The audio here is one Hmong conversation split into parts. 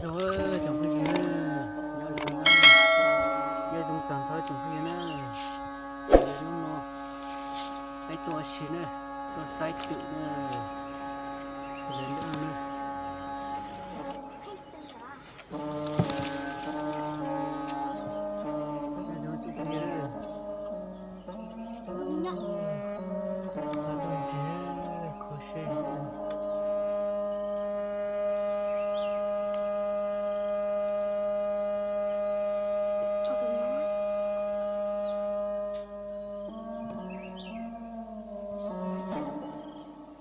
Tsoom phooj ywg, nyob zoo, nyob zoo tag nrho tsoom phooj ywg na. Hnub no peb tuaj ua si na, tuaj saib twm na, xws li ntawm no na. Nyob zoo tsoom phooj ywg. Txhob tuaj ntsib, khuv xim.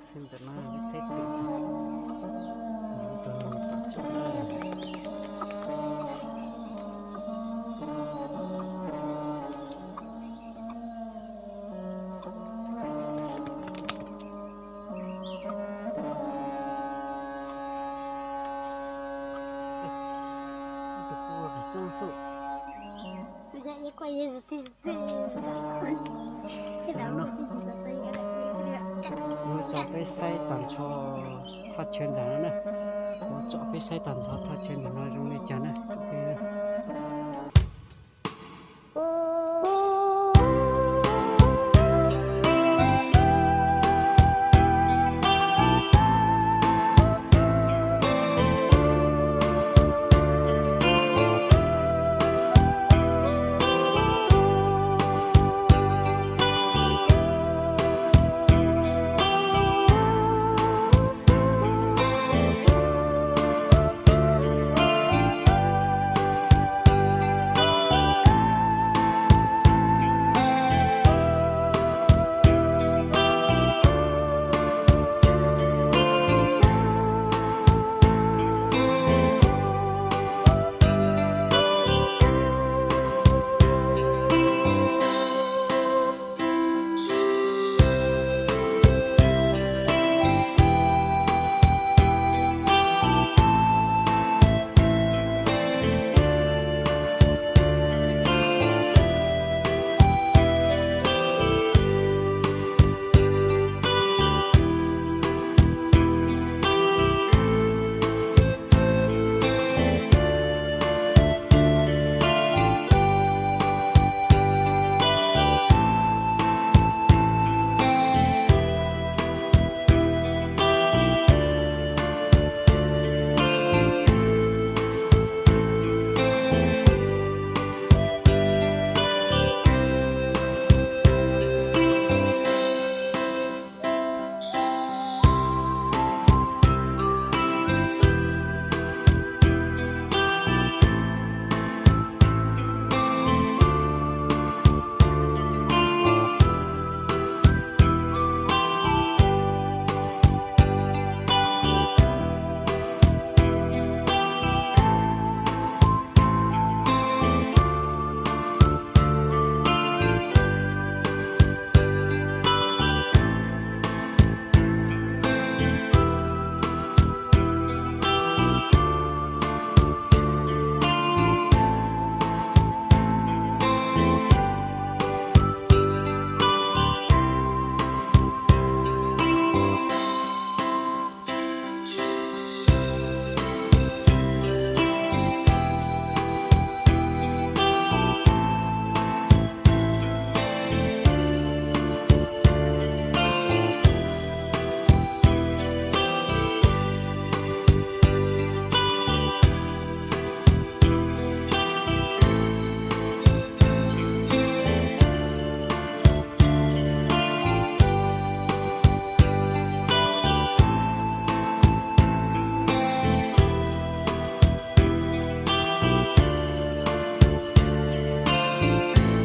Xwb ntawm no peb saib twm. Ua tso peb saib tag nrho thaj chaw ntawm no na. Ua tso peb saib tag nrho thaj chaw ntawm no zoo li cas na.